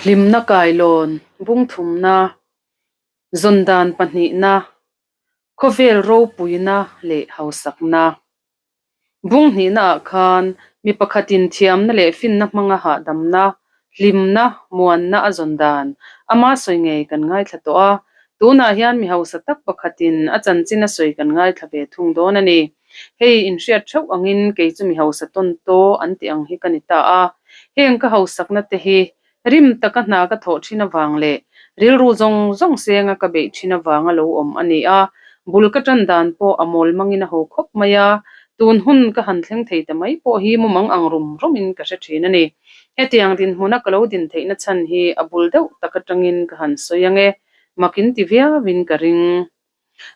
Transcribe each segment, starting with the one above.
Hlimna kailawn bungthumna, zawn dan pahnihna, khawvel ropuina leh hausakna. Bung hnihnaah khan mi pakhatin thiamna leh finna hmanga hahdamna, hlimna, muanna a zawn dan ama sawi ngei kan ngaithla tawh a. Tunah hian mi hausa tak pakhatin a chanchin a sawi kan ngaithla ve thung dawn a ni. Hei inhriat theuh angin kei chu mi hausa tawn taw an tih ang hi ka ni ta a. Heng ka hausakna te hi rim taka hna ka thawh thin avang leh rilru zawng zawng senga ka beih thin avanga lo awm a ni a. Bul ka tan dan pawh a mawl mangin a ho khawp mai a, tun hun ka han thleng thei ta mai pawh hi mumang ang rum rumin ka hre thin a ni. Hetiang dinhmuna ka lo din theihna chhan hi a bul deuh tak atangin ka han sawi ang e, makin ti viauin ka ring.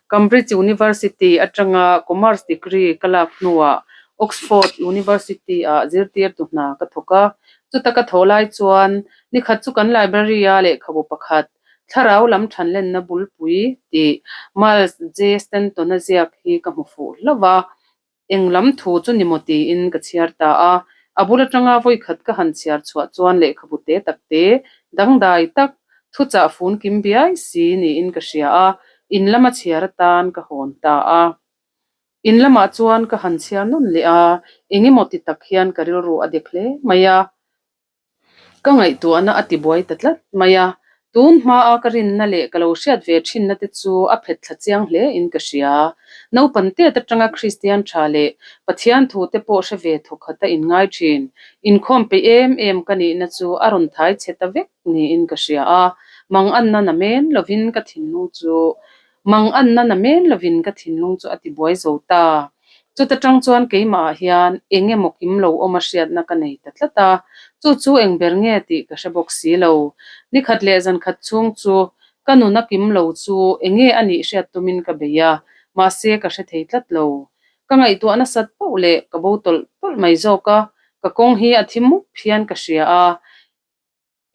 Cambridge University atanga Commerce degree ka lak hnuah Oxford University-ah zirtirtu hna ka thawk a. Chuta ka thawh lai chuan nikhat chu kan library-a lehkhabu pakhat, Thlarau lam thanlenna bulpui tih Miles J. Stanton-a ziak hi ka hmu fuh hlauh a. Eng lam thu chu ni maw tiin ka chhiar ta a, a bul atanga vawikhat ka han chhiar chhuah chuan lehkhabu te tak te, dangdai tak, thuchah fun kim biai si niin ka hria a, in lama chhiar atan ka hawn ta a. In lamah chuan ka han chhiar nawn leh a, eng emaw ti tak hian ka rilru a dek hle mai a. Ka ngaihtuahna a tibuai ta tlat mai a, tun hmaa ka rinna leh ka lo hriat ve thinna te chu a phet thla chiang hle in ka hria. Naupang tet atanga Kristian tha leh Pathian thu te pawh hre ve thawkhat a inngai thin. Inkhawm peih em em ka nihna chu a rawn thai chhe ta vek niin ka hria a, manganna namen lovin ka thinlung chu Manganna namen lovin ka thinlung chu a tibuai zo ta. Chuta tang chuan keimahah hian eng emaw kim lo awm a hriatna ka nei ta tlat a, chu chu eng ber nge tih ka hre bawk si lo. Nikhat leh zankhat chhung chu ka nuna kim lo chu eng nge a nih hriat tumin ka bei a, mahse ka hre thei tlat lo. Ka ngaihtuah nasat poh leh ka bo tawlh tawlh mai zawk a, ka kawng hi a thi mup hian ka hria a.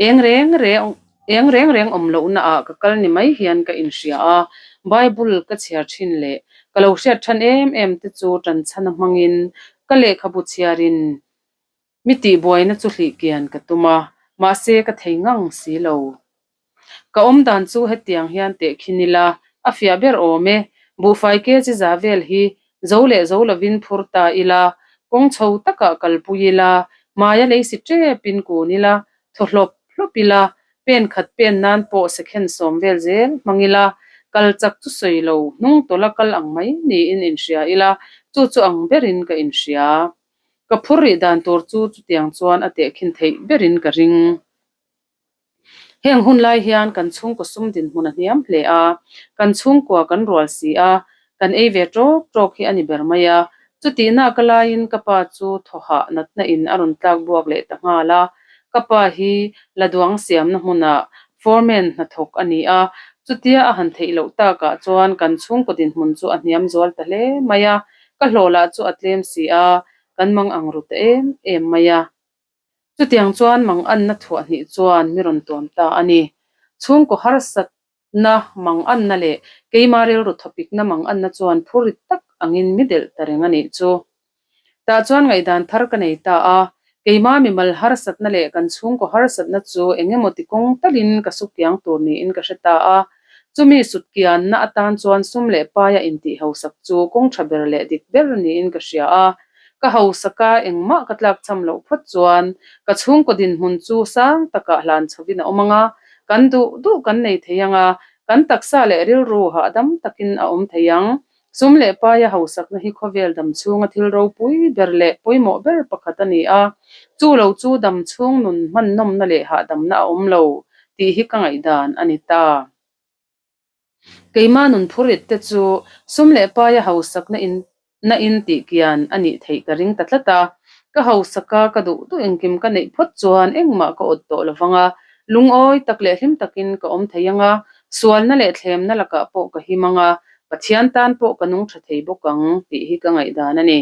Eng reng reng eng reng reng awm lohna ah ka kal ni mai hian ka inhria a, Bible ka chhiar thin leh ka lo hriat than em em te chu tanchhana hmangin ka lehkhabu chhiarin mi tihbuaina chu hlih kian ka tum a, mahse ka thei ngang si lo. Ka awm dan chu hetiang hian tehkhin ila a fiah ber awm e, buhfai kg za vel hi Zo leh zo lovin phur ta ila, kawng chho takah kalpui ila, hmaia lei si tepin kun ila, thaw hlawp hlawp ila, pen khat pen nan pawh sekhen sawm vel zel hmang ila, kal chak chu sawi lo, hnung tawla kal ang mai niin inhria ila, chu chu ang berin ka inhria. Ka phur rih dan tur chu chutiang chuan a tehkhin theih berin ka ring. Heng hun lai hian kan chhungkaw sum dinhmun a hniam hle a, kan chhungkua kan rual si a, kan ei ve tawk tawk hi a ni ber mai a. Chutihna ka laiin ka pa chu thawhah natna in a rawn tlak buak leh ta nghal a. Ka pa hi Laduang siamna hmunah foreman hnathawk a ni a, chutia a han theih loh takah chuan kan chhungkaw dinhmun chu a hniam zual ta hle mai a, ka hlawh lah chu a tlem si a, kan mang ang ru ta em em mai a. Chutiang chuan manganna thuah hnih chuan mi rawn tuam ta a ni. Chhungkaw harsatna manganna leh keima rilru thawpikna manganna chuan phurit tak angin mi delh ta reng a nih chu. Tah chuan ngaihdan thar ka nei ta a, keima mimal harsatna leh kan chhungkaw harsatna chu eng emaw ti kawng talin ka sukkiang tur niin ka hre ta a. Chumi sutkianna atan chuan sum leh paia intih hausak chu kawng tha ber leh dik ber niin ka hria a. Ka hausaka engmah ka tlak cham loh phawt chuan ka chhungkaw dinhmun chu sang takah hlan chhovin a awm ang a, kan duh duh kan nei thei ang a, kan taksa leh rilru hahdam takin a awm thei ang. Sum leh paia hausakna hi khawvel dam chhunga thil ropui ber leh pawimawh ber pakhat a ni a, chu lo chu dam chhung nun hman nawmna leh hahdamna a awm lo tih hi ka ngaihdan a ni ta. Keimah nun phurit te chu sum leh paia hausakna in na in tih kian a nih theih ka ring ta tlat a. Ka hausaka ka duh duh engkim ka neih phawt chuan engmah ka awt tawh lovang a, lungawi tak leh hlim takin ka awm thei ang a, sualna leh thlemna lakah pawh ka him ang a, Pathian tan pawh ka nung tha thei bawk ang tih hi ka ngaihdan a ni.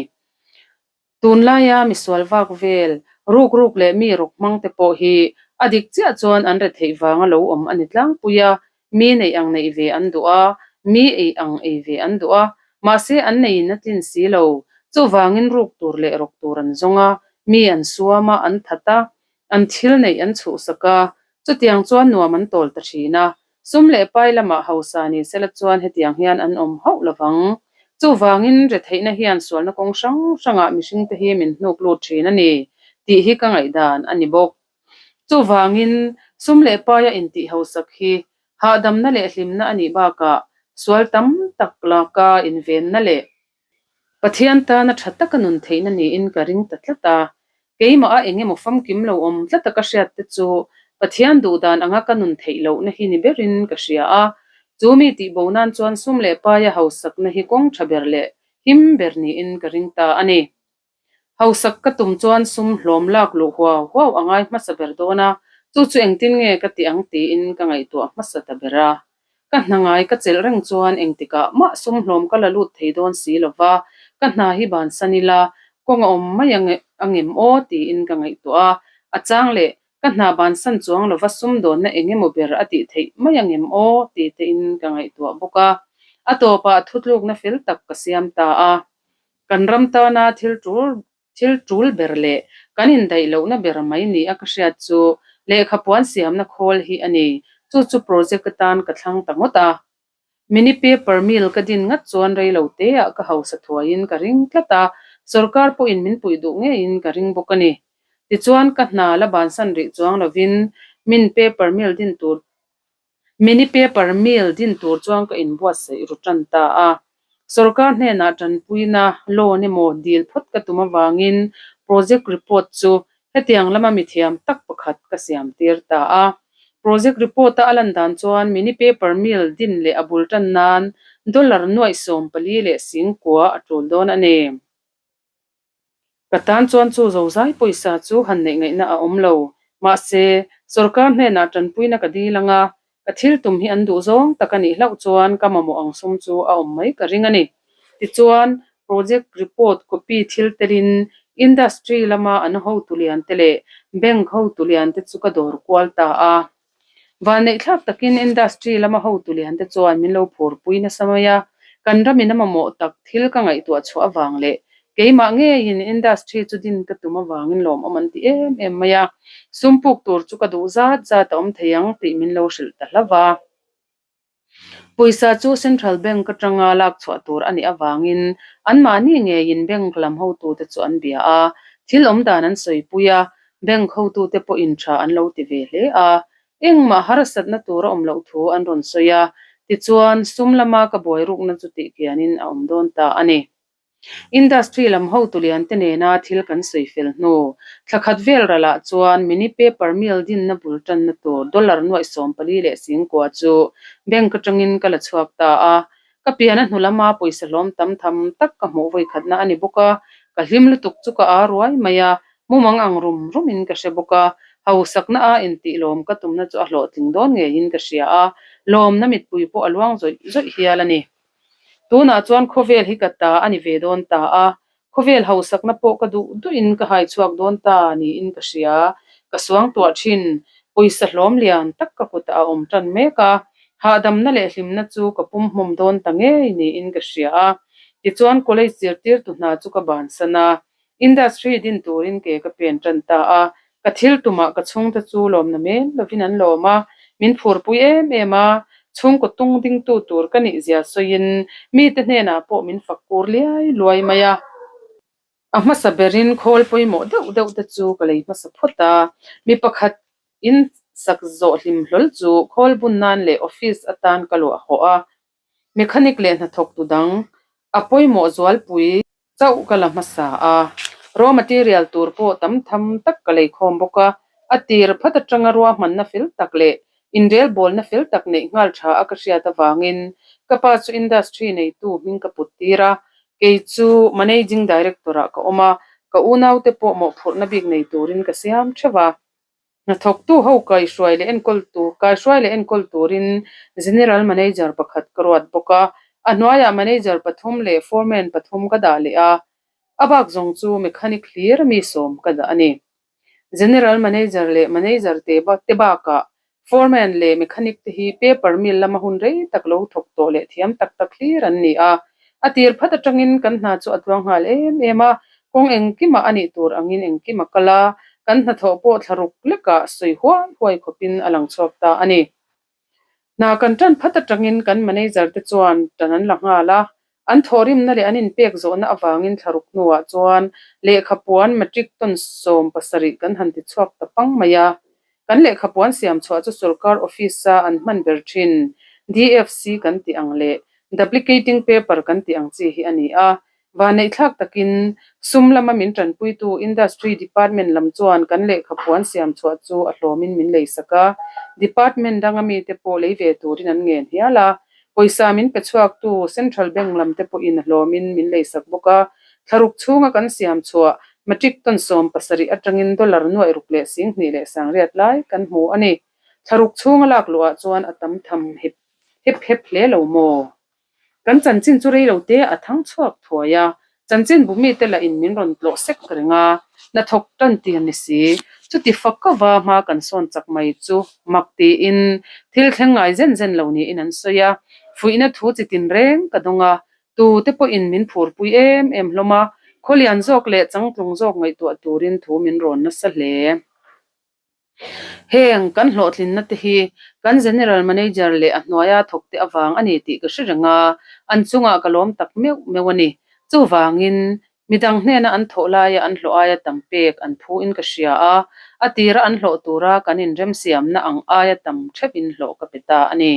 Tunlaia misual vak vel, ruk ruk leh mi ruk hmang te pawh hi a dik chiah chuan an retheih vanga lo awm a ni tlangpui a, mi neih ang neih ve an duh a, mi ei ang ei ve an duh a, mahse an neiin a tlin si lo. Chuvangin ruk tur leh rawk tur an zawng a, mi an suam a, an that a, an thil neih an chhuhsak a. Chutiang chuan nuam an tawl ta thin a, sum leh pai lamah hausa ni sela chuan hetiang hian an awm hauh lovang. Chuvangin retheihna hian sualna kawng hrang hrangah mihringte hi min hnuk lut thin a ni tih hi ka ngaihdan a ni bawk. Chuvangin sum leh paia intih hausak hi hahdamna leh hlimna a nih bakah sual tam tak laka invenna leh Pathian tana tha taka nun theihna niin ka ring ta tlat a, keimah a eng emaw famkim lo awm tlata ka hriat te chu Pathian duhdan anga ka nun theih lohna hi ni berin ka hria a, chu mi tihbo nan chuan sum leh paia hausakna hi kawng tha ber leh him ber niin ka ring ta a ni. Hausak ka tum chuan sum hlawm lak luh huau huau a ngai hmasa ber dawn a, chu chu engtin nge ka ti ang tiin ka ngaihtuah hmasa ta ber a. Ka hna ngai ka chelh reng chuan engtikah mah sum hlawm ka la lut thei dawn si lo va, ka hna hi bansan ila kawng a awm mai a ngem aw tiin ka ngaihtuah a, a chang leh ka hna bansan chuang lo va sum dawnna eng emaw ber a tih theih mai a ngem aw ti tein ka ngaihtuah bawk a, a tawpah thutlukna fel tak ka siam ta a. Kan ram tana thil tul thil tul ber leh kan indaih lohna ber mai ni a ka hriat chu lehkha puan siamna khawl hi a ni. Chu chu project atan ka thlang ta ngawt a. Mini paper mill ka din ngat chuan rei lo teah ka hausa thuaiin ka ring tlat a, sorkar pawhin min puih duh ngeiin ka ring bawk a ni. Tichuan ka hna la bansan rih chuang lovin min paper mill din tur Mini paper mill din tur chuan ka inbuatsaih ru tan ta a. Sorkar hnenah tanpuina loan emaw dil phawt ka tum avangin project report chu hetiang lama mithiam tak pakhat ka siam tir ta a. Project report a a lan dan chuan mini paper mill din leh a bul tan nan dollar nuaih 44,000 a tul dawn a ni. Ka tan chuan chu zozai pawisa chu han neih ngaihna a awm lo. Mahse, sorkar hnenah tanpuina ka dil ang a, ka thil tum hi an duh zawng tak a nih hlauh chuan ka mamawh ang sum chu a awm mai ka ring a ni. Tichuan, project report copy thil telin industry lama an hotu lian te leh bank hotu lian te chu ka dawr kual ta a. Vanneihthlak takin industry lama hotu lian te chuan min lo phurpui nasa mai a, kan ramin a mamawh tak thil ka ngaihtuah chhuah avang leh keimah ngeiin industry chu din ka tum avangin lawmawm an ti em em mai a, sum puk tur chu ka duh zat zat a awm thei ang tih min lo hrilh ta hlauh va. Pawisa chu Central Bank atanga lak chhuah tur a nih avangin anmahni ngeiin bank lam hotute chu an bia a, thil awm dan an sawipui a, bank hotute pawhin tha an lo ti ve hle a, engmah harsatna tur a awm loh thu an rawn sawi a, tichuan sum lama ka buai rukna chu tih kianin a awm dawn ta a ni. Industry lam hotu lian te nena thil kan sawi fel hnu, thla khat vel ralah chuan mini paper mill dinna bul tanna tur dollar 450,000 chu bank atangin ka la chhuak ta a. Ka pian a hnu lama pawisa hlawm tam tham tak ka hmuh vawi khatna a ni bawk a, ka hlim lutuk chu ka aa ruai mai a, mumang ang rum rumin ka hre bawk a, hausakna a intih lawm ka tumna chu a hlawhtling dawn ngeiin ka hria a, lawmna mitpui pawh a luang zawih zawih hial a ni. Tunah chuan khawvel hi ka ta a ni ve dawn ta a, khawvel hausakna pawh ka duh duhin ka hai chhuak dawn ta niin ka hria. Ka suangtuah thin, pawisa hlawm lian tak ka kutah a awm tan mek a, hahdamna leh hlimna chu ka pum hmawm dawn ta ngei niin ka hria a. Tichuan college zirtirtu hna chu ka bansan a, Industry din turin ke ka pen tan ta a, ka thil tumah ka chhungte chu lawmna men lovin an lawm a, min phurpui em em a, chhungkaw tung dingtu tur ka nih zia sawiin mite hnenah pawh min fak kur liai luai mai a. A hmasa berin khawl pawimawh deuh deuh te chu ka lei hmasa phawt a, mi pakhat in sak zawh hlim hlawl chu khawl bun nan leh office atan ka luah hawh a, Mechanic leh hnathawktu dang a pawimawh zualpui chauh ka la hmasa a, raw material tur pawh tam tham tak ka lei khawm bawk a, a tir phat atanga ruahmanna fel tak leh inrelbawlna fel tak neih nghal tha a ka hriat avangin ka pa chu industry neitu hming ka put tir a, kei chu managing director ah ka awm a, ka unaute pawh mawhphurhna bik nei turin ka siam theuh a. Hnathawktu ho kaihruai leh enkawl tur kaihruai leh enkawl turin General Manager pakhat ka ruat bawk a, a hnuaiah Manager pathum leh Foreman pathum ka dah leh a, a bak zawng chu Mechanic hlir mi sawm ka dah a ni. General Manager leh Manager te te bakah Foreman leh Mechanic te hi paper mill lama hun rei tak lo thawk tawh leh thiam tak tak hlir an ni a, a tir phat atangin kan hna chu a tluang nghal em em a, kawng engkimah a nih tur angin engkim a kal a. Kan hnathawh pawh thla ruk lekah sawi huai huai khawpin a lang chhuak ta a ni. Hna kan tan phat atangin kan manager te chuan tan an la nghal a, an thawhrimna leh an inpek zawhna avangin thla ruk hnuah chuan lehkhapuan matric ton 70 kan han ti chhuak ta pang mai a. Kan lehkhapuan siam chhuah chu sorkar office-a an hman ber thin DFC kan tih ang leh duplicating paper kan tih ang chi hi a ni a. Vanneihthlak takin sum lama min tanpuitu Industry Department lam chuan kan lehkhapuan siam chhuah chu a hlawmin min leisak a, Department danga mite pawh lei ve turin an ngen hial a. Pawisa min pe chhuaktu Central Bank lam te pawhin a hlawmin min leisak bawk a, thlaruk chhunga kan siam chhuah matric ton 70 atangin dollar nuaih ruk leh 20 leh 90 lai kan hmu a ni. Thlaruk chhunga lak luhah chuan a tam tham hep hep hep hle lo maw? Kan chanchin chu rei lo te a thang chhuak thuai a, chanchin bu mite lah in min rawn tlawh sek reng a, hnathawk tan tir ni si. Chuti fak kova hma kan sawn chak mai chu mak tiin thil thleng ngai zen zen lo niin an sawi a, fuihna thu chi tin reng ka dawng a, tu te pawhin min phurpui em em hlawm a, khawlian zawk leh changtlung zawk ngaihtuah turin thu min rawn nasa hle. Heng kan hlawhtlinna te hi kan General Manager leh a hnuaia thawkte avang a ni tih ka hre reng a, an chungah ka lawm tak meuh meuh a ni. Chuvangin, midang hnena an thawh laia an hlawh aia tam pek an phu in ka hria a, a tira an hlawh tura kan inremsiamna ang aia tam theuhin hlawh ka pe ta a ni.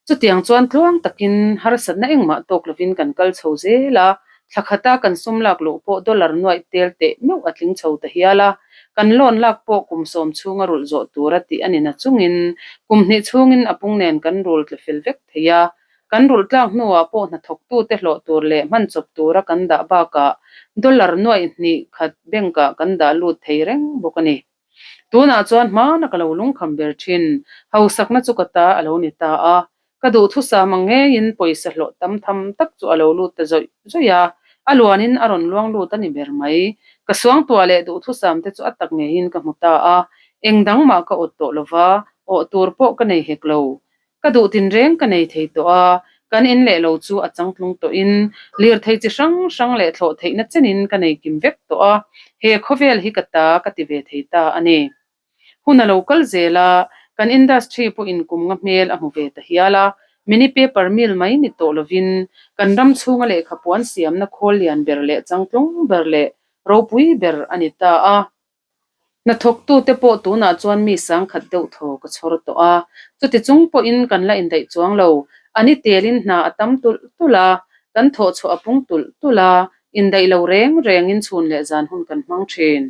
Chutiang chuan tluang takin harsatna engmah tawk lovin kan kal chho zel a, thla khata kan sum lak luh pawh dollar nuaih tel teh meuh a tling chho ta hial a, kan loan lak pawh kum sawm chhunga rulh zawh tura tih a ni na chungin kum hnih chhungin a pung nen kan rul tla fel vek thei a, kan rulh tlak hnuah pawh hnathawktute hlawh tur leh hman chawp tura kan dah bakah dollar nuaih hnih khat bank ah kan dah lut thei reng bawk a ni. Tunah chuan hmana ka lo lungkham ber thin, hausakna chu ka ta a lo ni ta a, ka duhthusam ang ngeiin pawisa hlawh tam tham tak chu a lo lut ta zawih zawih a, a luanin a rawn luang lut a ni ber mai. Ka suangtuah leh duhthusam te chu a tak ngeiin ka hmu ta a, eng dang mah ka awt tawh lova, awh tur pawh ka nei hek lo. Ka duh tinreng ka nei thei tawh a, kan in leh lo chu a changtlung tawhin lirthei chi hrang hrang leh thlawh theihna chenin ka nei kim vek tawh a, he khawvel hi ka ta ka ti ve thei ta a ni. Hun a lo kal zel a, kan industry pawhin kum nga hmel a hmu ve ta hial a, mini paper mill mai ni tawh lovin kan ram chhunga lehkha puan siamna khawl lian ber leh changtlung ber leh ropui ber a ni ta a. Hnathawktute pawh tunah chuan mi sangkhat deuh thaw ka chhawr tawh a, chuti chung pawhin kan la indaih chuang lo. A ni telin hna a tam tulh tulh a, kan thawh chhuah a pung tulh tulh a, indaih lo reng rengin chhun leh zan hun kan hmang thin.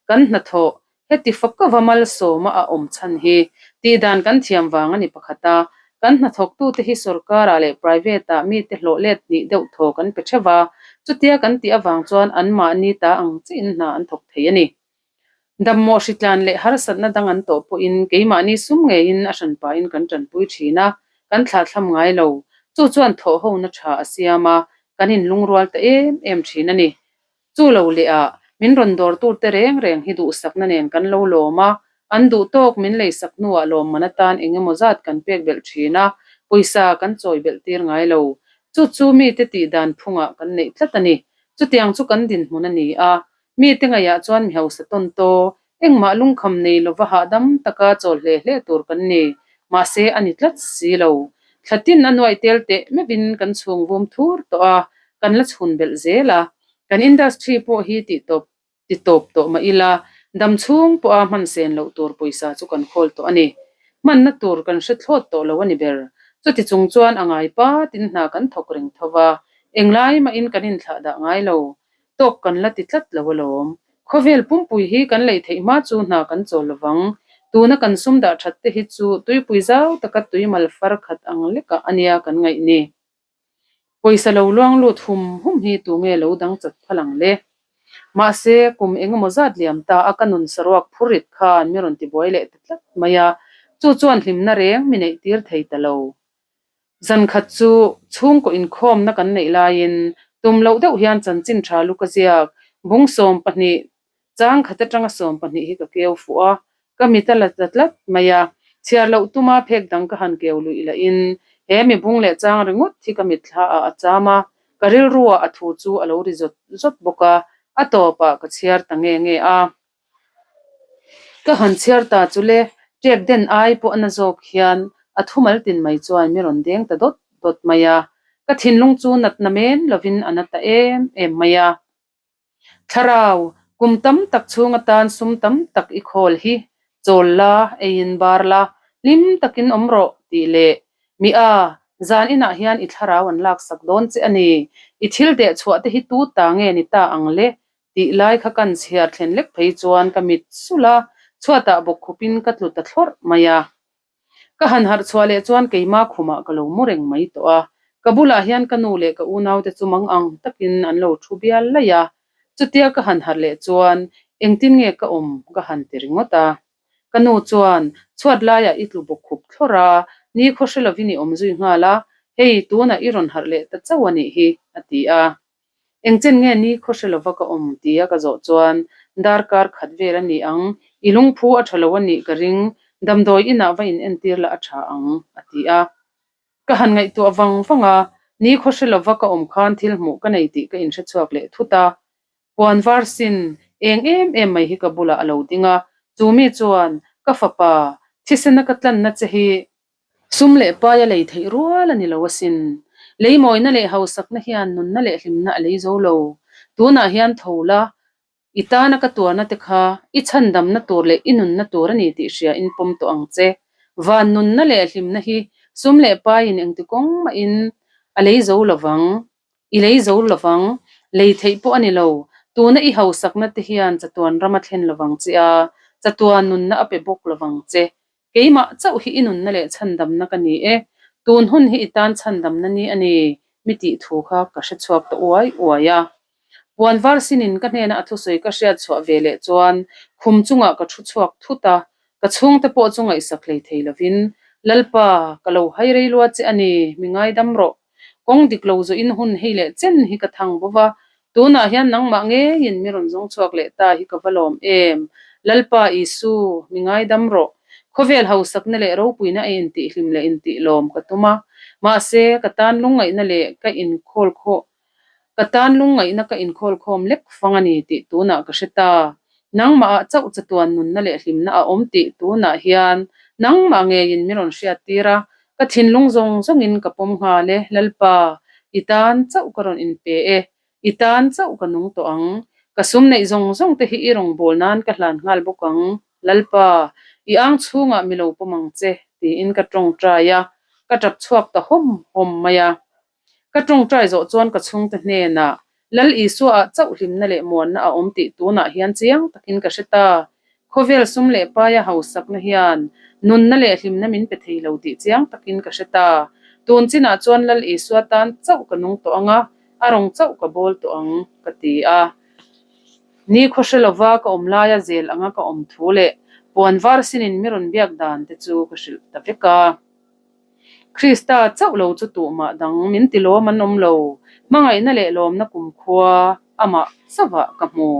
Kan hnathawh heti fakova malsawma a awm chhan hi tihdan kan thiam vang a ni pakhat a, kan hnathawktute hi sorkarah leh private-ah mite hlawh let hnih deuh thaw kan pe theuh a, chutia kan tih avang chuan anmahni ta ang chiin hna an thawk thei a ni. Dammawh hritlan leh harsatna dang an tawh pawhin keimahni sum ngeiin a hranpain kan tanpui thin a, kan thlahthlam ngai lo. Chu chuan thawhhona tha a siam a, kan inlungrual ta em em thin a ni. Chu lo leh ah, min rawn dawr tur te reng reng hi duhsakna nen kan lo lawm a, an duh tawk min leisak hnuah lawmman atan eng emaw zat kan pek belh thin a, pawisa kan chawi belh tir ngai lo. Chu chu mite tih dan phungah kan neih tlat a ni. Chutiang chu kan dinhmun a ni a, mite ngaihah chuan mi hausa tawn taw, engmah lungkham nei lova hahdam taka chawl hle hle tur kan ni. Mahse a ni tlat si lo. Thla tin a nuaih tel teh meuhin kan chhung vum thur tawh a, kan la chhun belh zel a. Kan industry pawh hi tih tawp ti tawp tawh mah ila, dam chhung pawha hman sen loh tur pawisa chu kan khawl tawh a ni. Hmanna tur kan hre thlawt tawh lo a ni ber. Chuti chung chuan a ngai patin hna kan thawk reng tho va, englai mahin kan inthlah dah ngai lo. Tawk kan la ti tlat lo alawm. Khawvel pumpui hi kan lei theih hma chu hna kan chawl lovang. Tuna kan sum dah that te hi chu tuipui zau taka tui mal far khat ang lekah a nia kan ngaih ni. Pawisa lo luang lut hum hum hi tunge lo dang chat phal ang le? Mahse, kum engemaw zat liam ta a ka nun saruak phur rit khan mi rawn tibuai leh ta tlat mai a, chu chuan hlimna reng mi neih tir thei ta lo. Zan khat chu chhungkaw inkhawmna kan neih laiin tum loh deuh hian chanchin tha lu ka ziak, bung 12 Chang khat atanga 12 hi ka keu fuh a, ka mit a la ta tlat mai a, chhiar loh tuma phek dang ka han keu luih lahin he mi bung leh chang ringawt hi ka mitthla ah a cham a, ka rilruah a thu chu a lo ri zawt zawt bawk a, a tawpah ka chhiar ta nge nge a. Ka han chhiar ta chu le, ṭek den ai pawh a na zawk hian a thumal tin mai chuan mi rawn deng ta dawt dawt mai a. Ka thinlung chu natna men lovin a na ta em em mai a. Thlarau, kum tam tak chhung atan sum tam tak i khawl hi chawl la, eiin bar la, hlim takin awm rawh tih leh Mi a, zan inah hian i thlarau an laksak dawn che a ni. I thil deh chhuah te hi tu ta nge ni ta ang le? Tih lai kha kan chhiar thlen lek phei chuan ka mit sulh a, chhuatah bawkkhupin ka tlu ta thlawrh mai a. Ka han harh chhuah leh chuan keimah khumah ka lo mu reng mai tawh a, ka bulah hian ka nu leh ka unaute chu mang ang takin an lo thu bial laih a. Chutia ka han harh leh chuan engtin nge ka awm ka han ti ringawt a. Ka nu chuan chhuat laiah i tlu bawkkhup thlawrh a, ni khaw hre lovin i awm zui nghal a, hei tunah i rawn harh leh ta chauh a nih hi, a ti a. Engchen nge ni khaw hre lova ka awm tia ka zawh chuan darkar khat vel a ni ang, i lungphu a tha lo a nih ka ring, damdawi inah va in entir la a tha ang, a ti a. Ka han ngaihtuah vang vang a, ni khaw hre lova ka awm khan thil hmuh ka nei tih ka inhre chhuak leh thut a. Puan var sin eng em em mai hi ka bulah a lo ding a, chu mi chuan, Ka fapa, thisena ka tlanna che hi Sum leh pai a lei theih rual a ni lo asin. Lei mawina leh hausakna hian nunna leh hlimna a lei zo lo. Tunah hian tho la, i tana ka tuarna te kha i chhandamna tur leh i nunna tur a ni tih hria in pawm tawh ang che. Van nunna leh hlimna hi sum leh paiin engti kawng mahin a lei zo lo vang. I lei zo lo vang, lei theih pawh a ni lo. Tuna i hausakna te hian chatuan ram a thlen lo vang che a, chatuan nunna a pe bawk lo vang che. Keimah chauh hi i nunna leh chhandamna ka ni e, tun hun hi i tan chhandamna ni a ni, mi tih thu kha ka hre chhuak ta uai uai a. Puan var sinin ka hnena a thusawi ka hriat chhuah ve leh chuan khum chungah ka thu chhuak thut a, ka chhungte pawh chu ngaihsak hlei thei lovin, Lalpa, ka lo hai rei lua che a ni, mi ngaidam rawh. Kawng dik lo zawhin hun hei leh chen hi ka thang bawk a, tunah hian nangmah ngeiin mi rawn zawng chhuak leh ta hi ka va lawm em? Lalpa Isu, mi ngaidam rawh. Khawvel hausakna leh ropuina a intihhlim leh intihlawm ka tum a, mahse ka tan lungngaihna leh ka inkhawl khawh Ka tan lungngaihna ka inkhawlkhawm lek fang a ni tih tunah ka hre ta. Nangmahah chauh chatuan nunna leh hlimna a awm tih tunah hian nangmah ngeiin min rawn hriattir a, ka thinlung zawng zawngin ka pawm nghal e, Lalpa, i tan chauh ka rawn inpe e, i tan chauh ka nung tawh ang. Ka sum neih zawng zawng te hi i rawngbâwl nan ka hlan nghal bawk ang, Lalpa, i ang chhungah mi lo pawm ang che, tiin ka tawngtai a, ka tap chhuak ta hawm hawm mai a. Ka tawngtai zawh chuan ka chhungte hnenah, Lal Isua-ah chauh hlimna leh muanna a awm tih tunah hian chiang takin ka hre ta. Khawvel sum leh paia hausakna hian nunna leh hlimna min pe thei lo tih chiang takin ka hre ta. Tun chinah chuan Lal Isua tan chauh ka nung tawh ang a, a rawng chauh ka bawl tawh ang, ka ti a. Ni khaw hre lova ka awm laia zel anga ka awm thu leh puan var sinin mi rawn biak dan te chu ka hrilh ta vek a. Krista chauh lo chu tuhmah dang min ti lawm an awm lo, hmangaihna leh lawmna kumkhua amah chauhah ka hmu.